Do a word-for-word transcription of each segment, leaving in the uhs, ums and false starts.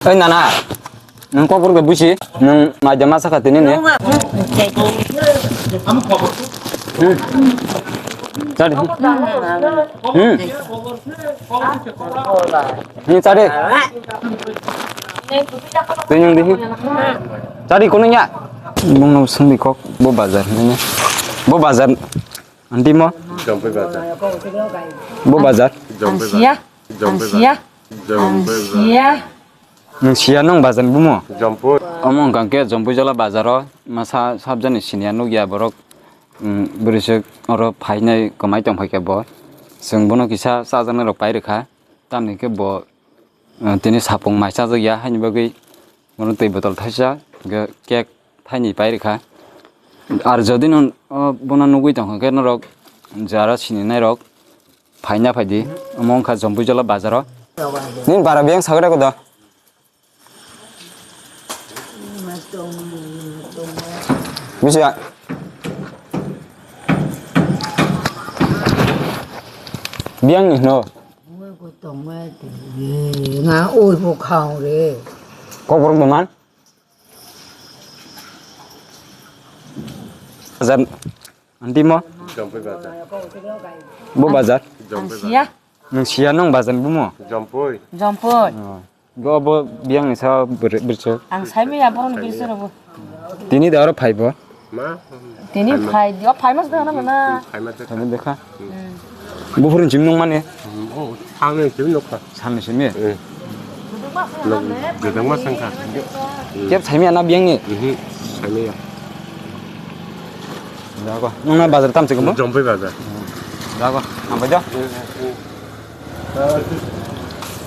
Oi nana, nwng kokborok bai buisi, nwng maida ma sakha tini ni. Hmm. Chadi. Hmm. Hmm, chadi. Tini nwng dihi. Chadi kono ya. Bongno swngdi kok bo bazar nini. Bo bazar. Anti mo? Jampui bazar. Bo bazar. Ang siya. Ang siya. Ang siya. Nwng siya nwng bazar bumo? Jampui. Omo wngkha khe Jampui jola bazaro masa sabjani siniya nukya borok, um, bwrwisuk oro phainai kwmai tongphaikha bo. Chwng bono kisa chajaknai rok pai rwkha. Tamni khe bo, uh, tini sapung mai chajakya haini bagwi bono twi botol thaisa, hwnkhe cake thaini pai rwkha. Ar jodi no, uh, bono nugwi tongkha khe norok jara sininairok phaina phaidi, omo wngkha Jampui jola bazaro. Nini bara biyang sagwi rw da. Bisa. Biyang ni no. Nga oi bo khao re. Kokborok bo man. Bazar. Anti mo? Jampui bazar. Bo bazar? Ang siya. Nwng siya nwng bazar bumo? Jampui. Jampui. Oh. Go bo biyang ni sa bwrwi-, bwrwichwk. Ang saimaya borok ni bwrwichwk rok bo. Tini da oro phaibo? Ma? Tini phai di, o phai mas dana mana. Phai mas dana. Phai mas dekha. Buphuru chim nung mani? Oh, thang ni chim nung kha. Salni simi? Eh. Gwdwngma sangkha. Kep saimaya na biyangni? Mhm, saimaya. Jago. Nungna bazar tam chikmo? Jampui bazar. Jago. Hambai do.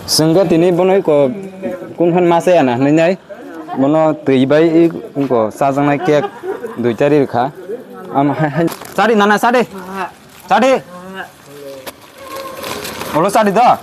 Sengga tini bono ko kun phan masa ya na nai nai. Bono twi bai ko sajaknai cake dui tari rikha. Am hai hai. Sari nana sari. Chadi. Olo chadi da.